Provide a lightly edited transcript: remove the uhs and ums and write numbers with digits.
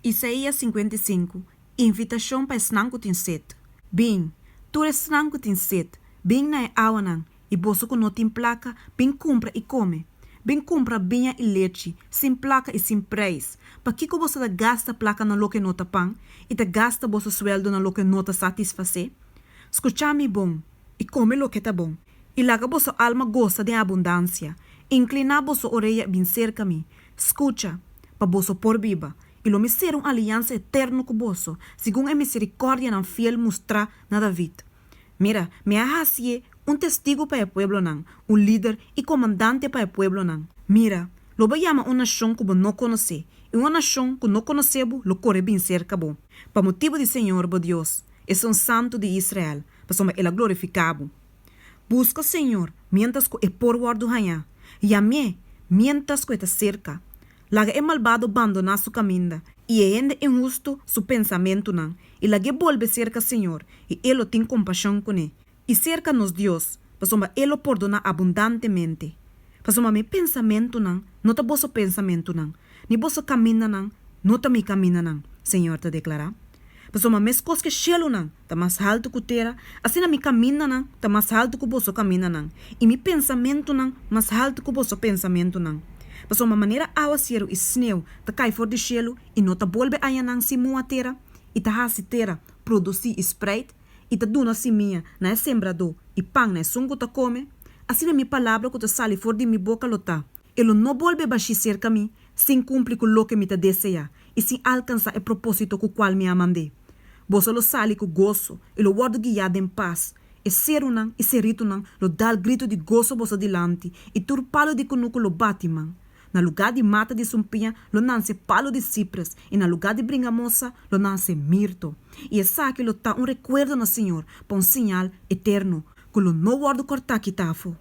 Isaías 55, Invitashon pa esnan ku tin set. Bin, tur esnan ku tin set, bin na e awanan, i boso ku no tin plaka, bin kumpra i kome. Bin kumpra biña i lechi, sin plaka i sin preis. Pakiko boso ta gasta plaka na loke no ta pan, i ta gasta boso suèldo na loke no ta satisfasé? Skucha mi bon, i kome loke ta bon, i laga boso alma gosa den abundansia. Inkliná boso orea i bin serka mi. Skucha, pa boso por biba, i lo mi sera un aliansa eterno ku boso, segun e miserikòrdianan fiel mustrá na David. Mira, mi a hasié un testigu pa e pueblonan, un lider i komandante pa e pueblonan. Mira, lo bo yama un nashon ku bo no konosé, i un nashon ku no konosé bo lo kore bin serka bo, pa motibu di señor bo Dios, Esun Santu di Israel, pasobra El a glorifiká bo. Buska señor miéntras ku e por wòrdu hañá, yam'é miéntras ku e ta serka. Laga e malbado bandoná su kaminda, i e hende inhustu su pensamentunan, i lag'é bolbe serka señor, i E lo tin kompashon kuné, i serka nos Dios, pasobra E lo pordoná abundantemente. Pasobra mi pensamentunan no ta boso pensamentunan, ni boso kamindanan no ta mi kamindanan, señor ta deklará. Pasobra meskos ku e shelunan ta mas haltu ku tera, asina mi kamindanan ta mas haltu ku boso kamindanan, i mi pensamentunan mas haltu ku boso pensamentunan. Pasobra manera awasieru i sneu ta kai for di shelu i no ta bolbe añanan sin mua tera, i ta hasi tera produsí i spreit, i ta duna simia na e sembradó i pan na esun ku ta kome, asina mi palabra ku ta sali for di mi boka lo ta, E lo no bolbe bashí serka mi sin kumpli ku loke mi ta deseá i sin alkansá e propósito ku kual mi a mand'é. Boso lo sali ku goso i lo wòrdu guiá den pas. E serunan i seritunan lo dal gritu di goso boso dilanti i tur palu di kunuku lo bati man. Na lugá di mata di sumpiña lo nanse palu di sipres i na lugá di bringamosa lo nanse mirto. I esaki lo ta un rekuerdo na Señor pa un siñal eterno ku lo no wòrdu kòrtá kitá afó.